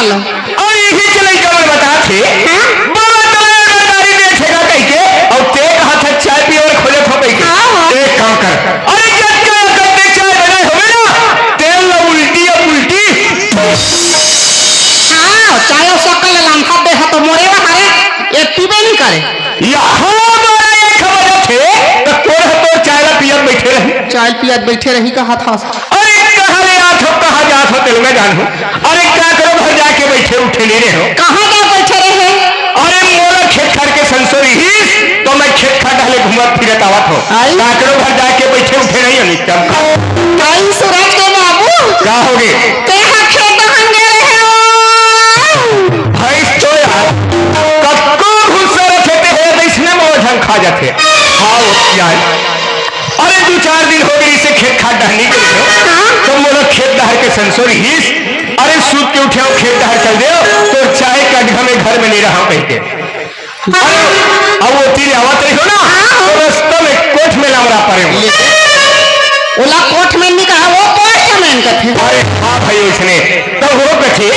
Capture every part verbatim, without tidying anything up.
लो। अउ इही के लइका मन बतात हे, हाँ? बाबा तोला ईमानदारी देथे गा कहिके, अउ तें कहत हस चाय पिए बर खोजत हस कहिके। हाँ, हाँ। एक काम कर, अरे जतका अकन तें चाय बनाए होबे ना, तेन ला उल्टी अउ पुल्टी। हाँ, चाय अउ सक्कर ला लांथा दे हा तो मोरे ला हरे, ये पीबे नइ करे। या हाँ, बारा एक बजत हे, त कोन ह तोर चाय ला पियत बइठे रही? चाय पियत बइठे रही कहत हस। अरे कहाँ ले आत हव, कहाँ जात हव, तेला मैं जानहूँ। अरे काकरो घर जाके बइठे उठे नइ रहेंव। कहाँ जा बइठे रहे? अरे मोला खेत खार के संसो रिहिस, त मैं खेत खार डहर ले घूमत फिरत आवत हँव। आई? काकरो घर जाके बइठे उठे नइ हँव, एकदम। आई सूरज के बाबू। का होगे? तें हा खेत डहर गे रहे हो। भैंस तो यार, कतको भूसा रथे ते हे, त इसने मोला झन खा जाथे। हाँ, वो यार। अरे, दू चार दिन होगे इसे खेत खार डहर नइ गे रहेंव। हाँ। त मोला खेत डहर के संसो रिहिस। अरे, सूत के उठे हँव, खेत डहर चल देव, तोर चाय के अधहा मैं घर में नइ रहँव कहिके। अरे, अब ओती ले आवत रहिहूँ ना, हाँ। त रस्ता में कोठ में लमरा परेंव। ओला कोठ में नइ कहा, वो कोठ में कथे। अरे, हाँ भाई, ओइसने। त वो कथे,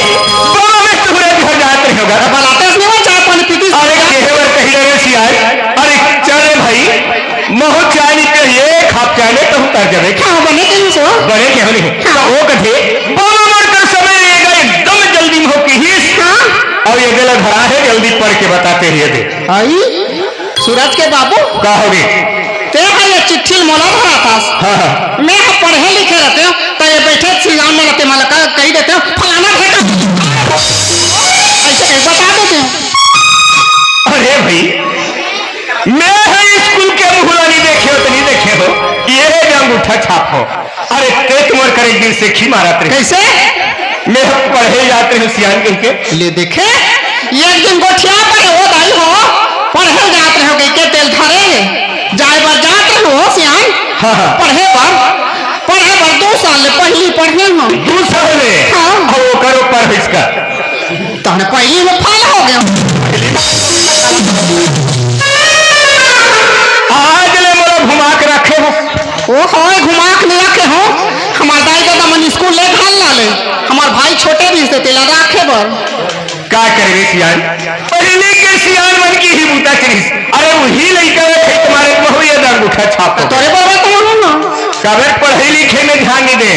बाबा मैं तुँहरे घर जात रहेंव गा। बलातेस नइ वो चाय पानी पीतिस। अरे, केहे बर कहि डरेंव सियान। अरे, चल रे भाई, महूँ चाय नइ पियँव, एक हाथ चाय ले, तहूँ तर जबे। हाँ, बने कहिस वो। बने केहेंव नहीं। हाँ। त वो कथे, बाबा मोर कर समय रहेगा, एकदम जल्दी में हँव किहिस। हाँ। अउ ये दे ला धरा हे, जल्दी पढ़ के बताते रहिए दे। आई, सूरज के बाबू। का होगे? तें हा ये चिट्ठी ल मोला धराथस। हाँ, हाँ। मैं हा पढ़े लिखे रहितेंव, त ये बइठे सियान मन ला तें मन ला का कहि देतेंव, फलाना ढेका। अइसे कहि बता देतेंव। अरे भाई, मैं हा स्कूल के मुँह ला नइ देखे हँव, त नइ देखे हँव। ये हे जो अंगूठा छाप हव। अरे, तें तो मोर कर एक दिन सेखी मारत रहे। कइसे? मैं पढ़े जात रहेंव सियान कहिके। ले देखे, एक दिन गोठिया परे हो दाई हो, पढ़े जात रहेंव कहिके तें ल धरे हे। जाए बर जात रहेंव हो सियान। हाँ, हाँ। पढ़े बर, पढ़े बर दू साल ले पहिली पढ़े हँव। दू साल ले? हाँ। अब वो करो पढ़ इसका। तहन पहिली में फेल होगे हँव। आज ले मोला घुमा के रखे हव। ओ होय, घुमा के नइ रखे हँव। हमर दाई ददा मन स्कूल ले घन ला ले। हमर भाई छोटे रिहिस ते तेला राखे बर। का करबे सियान? पहिली के सियान मन के इही बूता चलिस। अरे उही लइका ला खेत मारे के महूँ ये अंगूठा छाप। तोरे बर बात हूँ ना। काबर पढ़े लिखे में ध्यान नइ दे।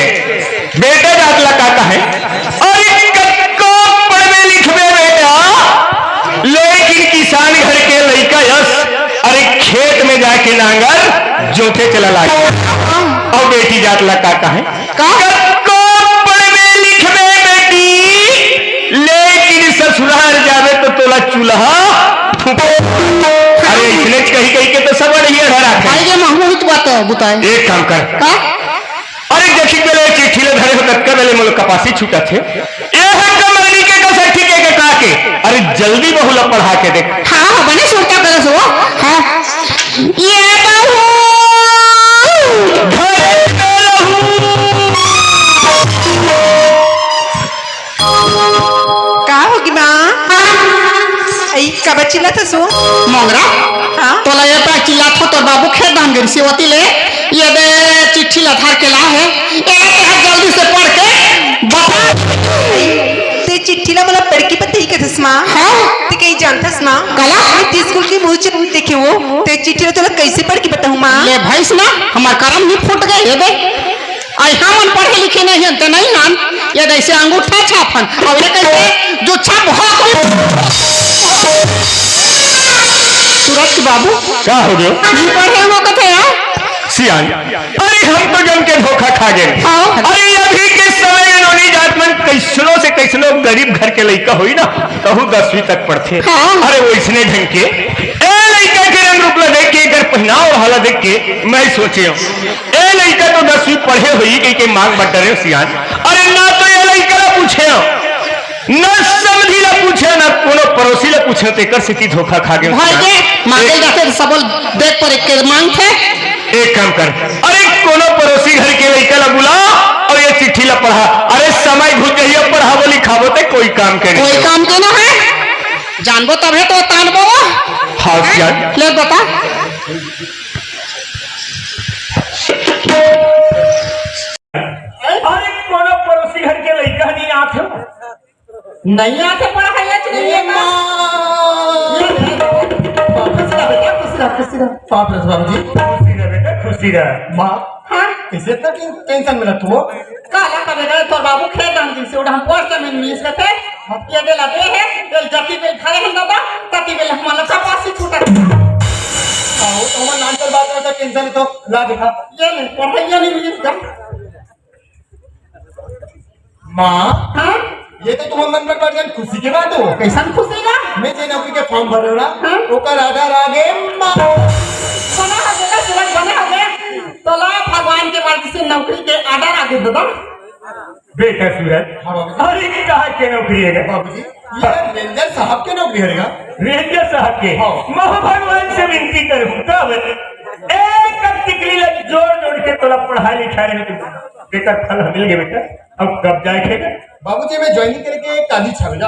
बेटा जात ला का कहे? अरे कतको पढ़बे लिखबे बेटा, लेकिन किसान घर के लइका यस, अरे खेत में जाके नांगर जोते चला लागे। अउ बेटी जात ला का कहे? का? कतको पढ़बे लिखबे बेटी, लेकिन ससुरार जाबे त तोला चूल्हा फूँके। अरे इसने कहि कहि के त सब अड़िया धराथे। भाई ये महमूद बात है, बुताए। एक काम कर। का? अरे देखी बेले चिट्ठी ला धरे हँव, कतका बेले मोला कपासी छूटत हे। ए हे कमरनी के कसर ठीक हे के का के? अरे जल्दी बहू ला पढ़ा के देख। हाँ, हाँ, बने सुरता करस वो। हाँ। ये बहू। घरे में रहू। का होगे माँ? अई, काबर चिल्लाथस वो? मोंगरा? हाँ? तोला ये पाय चिल्लाथँव, तोर बाबू खेत डहर गे रिहिसे ओती ले, ये दे चिट्ठी ला धर के लाए हँव। ये तें हा जल्दी से पढ़ के बता। तें चिट्ठी ला मोला पढ़ के बताही कथस माँ? हाँ? तें कहीं जानथस माँ? काला? मैं तें स्कूल के मुँह चुन देखे हँव। तें चिट्ठी ला तोला कइसे पढ़ के बताहूँ माँ? ले भैंस ना, हमर करम नइ फूट गे, ये दे। अई हमन पढ़े लिखे नइ हन, त नइ हन, ये दे अइसे अंगूठा छाप हन, अउ ये कइसे जो छाप हो कोई। सूरज के बाबू। का होगे? नइ पढ़े हँव कथे यार। सियान, अरे हम तो जम के धोखा खा गेन। हाँ। अरे अभी के समय नोनी जात मन कइसनो से कइसनो गरीब घर के लइका होही ना, तहूँ दसवीं तक पढ़थे। हाँ। अरे वइसने ढंग के ए लइका के रंग रूप ला देख के, एकर पहिनाव ओढ़ाव ला देख के मैं सोचे हँव, ए लइका तो दसवीं पढ़े होही कहिके मांग बर डरेंव सियान। अरे ना तो ए लइका ला पूछेंव, ना समधी ला पूछेंव, ना कोनो पड़ोसी ला पूछेंव, तेकर सेती धोखा खा गेंव भाई सियान। के मांगे एक जाथे त सबो ल देख परेख के मांगथे। एक काम कर, अरे कोनो पड़ोसी घर के लइका ला बुला अउ ये चिट्ठी ला पढ़ा। अरे समय घुस जाही, पढ़ाबो लिखाबो ते कोई काम के नइ हे। कोई काम के नइ हे, जानबो तभे तो तानबो। हाँ सियान। ले बता। अरे कोनो पड़ोसी घर के लइका नइ आथे। नहीं आथे पढ़ाई, आज नहीं ए है का? माँ! ये है। खुशी रह बेटा, खुशी रह, खुशी रह। बाप रे, बाबूजी। खुशी रह बेटा, खुशी रह। माँ, हाँ? कैसे इतना टें-, टेंशन में रहत हो? काला करे गए तोर बाबू खेत दान दिन से उड़ा हम पोस्ट में मिस करते। ये दे ला दे है, ये जति बेल खाए हम दादा, तति बेल हम लखा पासी छूटा। आओ, तो हमारे नाम पर बात करता, टेंशन तो ला दिखा। ये नहीं, पढ़ाई ये नहीं मिली का? माँ, हाँ? ये तो तुम्हारे मन में बड़ जान खुशी की बात हो। कैसन खुशी ना? मैं जे नौकरी के फॉर्म भर रहा, हाँ? ओकर आधार आ गए, माँ। बना हो गया, सूरज बना हो गया। तो ला भगवान के मर्जी से नौकरी के आधार आ गए दादा। बेटा सूरज, हाँ बाबूजी। अरे कहाँ के नौकरी है? बाबूजी, ये रेंजर साहब के नौकरी है रे। रेंजर साहब के? हाँ। महा भगवान से विनती करूँ, कब एक अब टिकली लग जोड़ जोड़ के तोला पढ़ाई लिखाई रहे, बेटा फल मिल गए बेटा। अब कब जाए खेगा? बाबूजी, मैं ज्वाइनिंग करके काली छावेगा।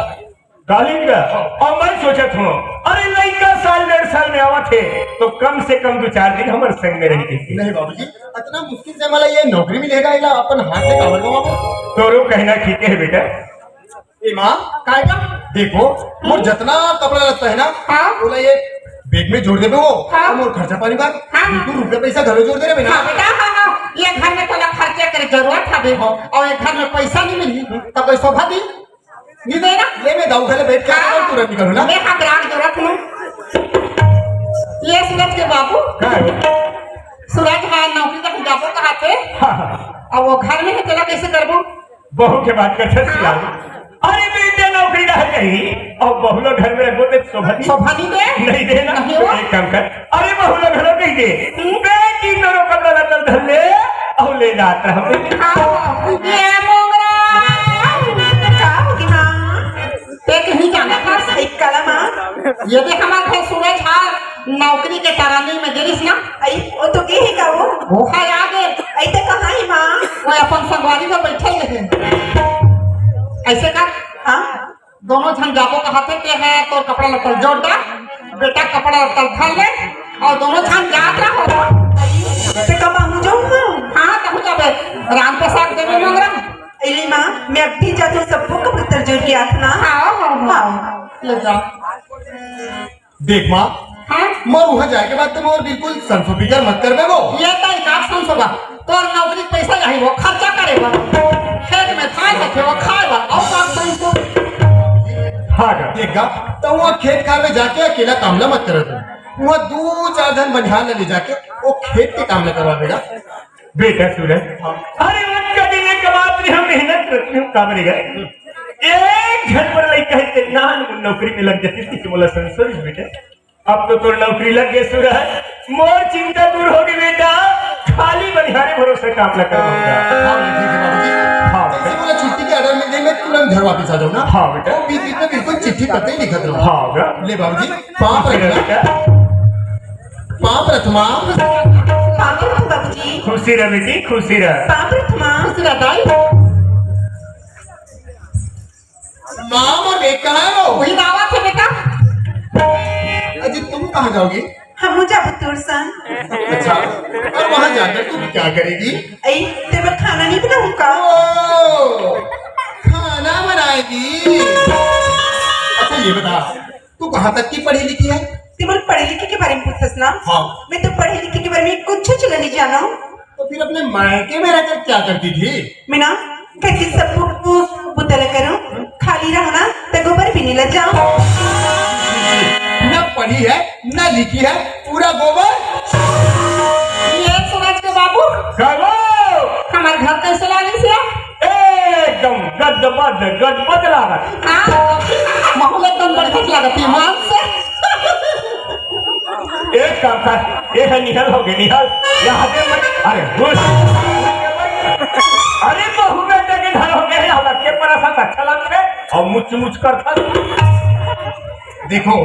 काली का? और मैं सोचत हूँ, अरे लइका साल डेढ़ साल में आवत है, तो कम से कम दो चार दिन हमारे संग में रह के। नहीं बाबूजी, इतना मुश्किल से मला ये नौकरी मिलेगा, इला अपन हाथ से काबर गवा। तोरो कहना ठीक है बेटा। ए माँ, काय का? देखो, वो जितना कपड़ा लगता है ना, हाँ? बोला ये बैग में जोड़ देबे वो, हाँ? और खर्चा पानी बात, हाँ। बिल्कुल रुपया पैसा घरो जोड़ दे रे बेटा। हाँ बेटा, हाँ, हाँ, ये घर में तोला खर्चा करे जरूरत हवे, हाँ। और ये घर में पैसा नहीं मिली, तब कोई शोभा दी? नहीं दे ना? ले मैं दाऊ घर बैठ के हाँ। तुरंत निकलू ना। मैं हाँ ग्राहक जरूरत हूँ। ये सूरज के बाबू। का है? सूरज हाँ नौकरी तक जाबो कहा थे। हाँ, हाँ। और वो घर में है, तोला कैसे करबो? बहू के बात कर सकती है। अरे बेटे नौकरी रह गई और बहू लोग घर में रखो तो शोभा नहीं। शोभा नहीं दे। नहीं दे ना। नहीं हो। एक काम कर, अरे बहू लोग घर नहीं दे। हम्म। बेटी तो रोक कर लटल धर ले और ले जात रहो। हाँ, ये मोगरा। का होगी माँ? ते कहीं जाना था? सही कला माँ। ये देख हमारे भाई सूरज हाँ नौकरी के तरानी में गिरिस ना। आई, वो तो के है का वो? वो है आगे। आई तो कहाँ है माँ? वो अपन संगवारी में बैठे ही है। ऐसे कर, हाँ? दोनों झन जाबो कहाथे, ते है तोर कपड़ा लत्ता जोड़ दा, बेटा कपड़ा लत्ता धर ले, और दोनों झन जात रहो। ते कब हमू जाऊंगा? हाँ, तहू जाबे, राम प्रसाद देवे मंगरा। अरे माँ, मैं अब भी जाती हूँ, सबको कपड़ा लत्ता जोड़ के आत ना। हाँ, हाँ, हाँ। हाँ। ले जा। देख माँ, हाँ? मोर वहाँ जाए के बाद तो मोर बिल्कुल संसो फिकर मत करबे वो। ये तो एक आध संसो बा। तोर नौकरी पैसा जाही वो खर्चा करे बा। खेत में धान होथे वो खाए बा। और काम संसो। हाँ गा। देख गा, तो वहाँ खेत खार में जाके अकेला काम ला मत करे तू। वहाँ दो चार जन बनिहार ला ले जाके वो खेत के काम ला करवा देगा। बेटा सूरज, अरे उनका दिन एक बात नहीं, हम मेहनत करती हूँ, काम नहीं गए। एक झन पर लइका है, ते नान नौकरी में लग जाती थी, बोला संसो बेटे। अब तो तोर नौकरी लग गए सूरज, मोर चिंता दूर हो गई बेटा। खाली बनिहारे भरोसे काम लगा होगा। हाँ, ठीक है बाबूजी। हाँ, जैसे बेटा। बोला छुट्टी के ऑर्डर मिल जाए, मैं तुरंत घर वापस आ जाऊँ ना। हाँ, बेटा। वो बीच बीच में बिल्कुल चिट्ठी पत्र ही लिखत रहूँ। हाँ, बेटा। ले बाबूजी, पाँव पड़ेगा। बेटा। पाँव प्रथमा। पाँव प्रथमा बाबूजी। खुशी रह बेटी, खुशी रह। पाँव प्रथमा। खुशी रह दाई। माँ, मोर बेग कहाँ है वो? वही दावा थे बेटा। अजी, तुम कहाँ जाओगी? हम जाबो तोर संग। अच्छा, और वहाँ जाकर तुम क्या करेगी? आई, ते बर खाना नहीं बनाऊँ का? ओ, खाना बनाएगी। अच्छा, ये बता, तू कहाँ तक की पढ़ी लिखी है? ते मोर पढ़े लिखे के बारे में पूछस ना? हाँ। मैं तो पढ़े लिखे के बारे में कुछ चला नहीं जाना। तो फिर अपने मायके में रहकर क्या करती थी? मैं ना घर के सब बुता ला करूँ, खाली रहूँ ना तो गोबर भी नहीं ले जाऊँ। न पढ़ी है, न लिखी है, पूरा गोबर। ये सूरज के बाबू। का वो? हमारे घर कैसे लागे से? एकदम गदबद, गदबद लागत। हाँ, माहौल एकदम बढ़िया लागत है, मान से। एक काम कर, ये है निहल हो गए, निहल। यहाँ पे मत, अरे, घुस। अरे, बहू बेटे के घर हो गए, यहाँ लग के पड़ा था, अच्छा लग रहे, और मुच मुच कर था। देखो,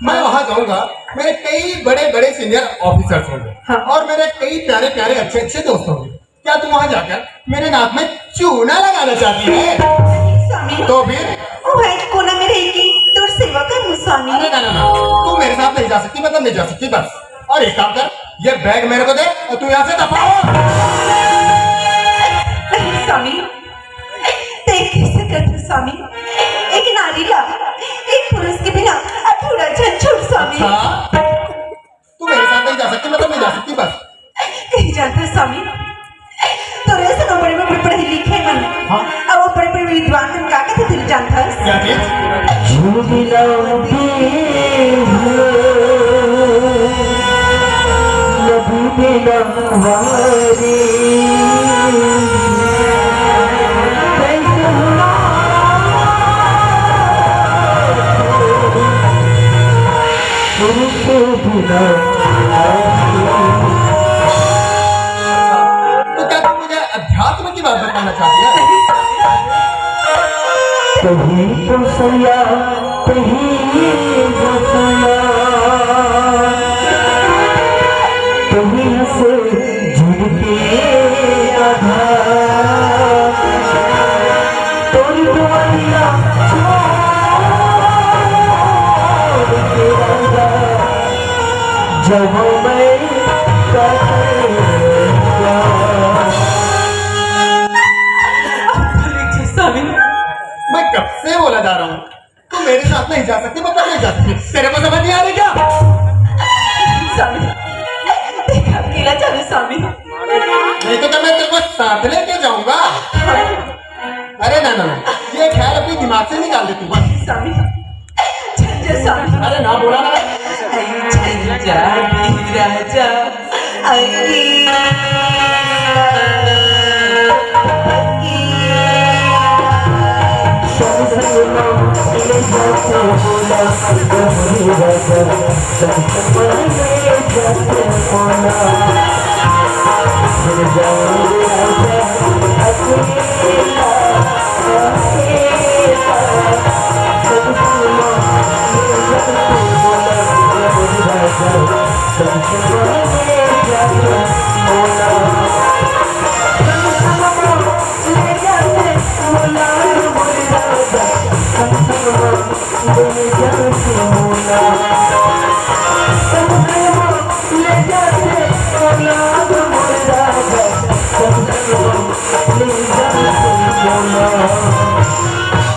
मैं वहाँ जाऊँगा, मेरे कई बड़े बड़े सीनियर ऑफिसर्स होंगे हाँ। और मेरे कई प्यारे प्यारे अच्छे अच्छे दोस्त होंगे। क्या तुम वहाँ जाकर मेरे नाक में चूना लगाना चाहती है? स्वामी, तो फिर? वो है कोना में रहेगी, तोर सेवा करूँ स्वामी। अरे ना, ना, ना, तुम मेरे साथ नहीं जा सकती, मतलब नहीं जा सकती, बस। और एक काम कर, ये बैग मेरे को दे और तू यहाँ से दफा हो। नहीं स्वामी, ते कैसे करते स्वामी? एक दूध ना पीहू, न दूध ना वारी। कैसे हुआ? रूप बिना तो क्या तुम मुझे अध्यात्म की बात बताना चाहती है? कहीं तो सैया, कहीं तो सैया, कहीं से जुड़ के आधा तोरी दुआरिया छोड़ के राजा, जब मैं करूँगा। स्वामी, मैं कब से बोला जा रहा हूँ, तू मेरे साथ नहीं जा सकती, मतलब नहीं जा सकती। तेरे को समझ नहीं आ रही क्या? स्वामी, देख, अकेला चलो स्वामी। नहीं तो क्या मैं तेरे को साथ लेके जाऊंगा? अरे ना ना ना, ये ख्याल अपने दिमाग से निकाल दे तू बस। स्वामी, झंझट स्वामी। अरे ना बोला ना। अरे झंझट राजा। अरे।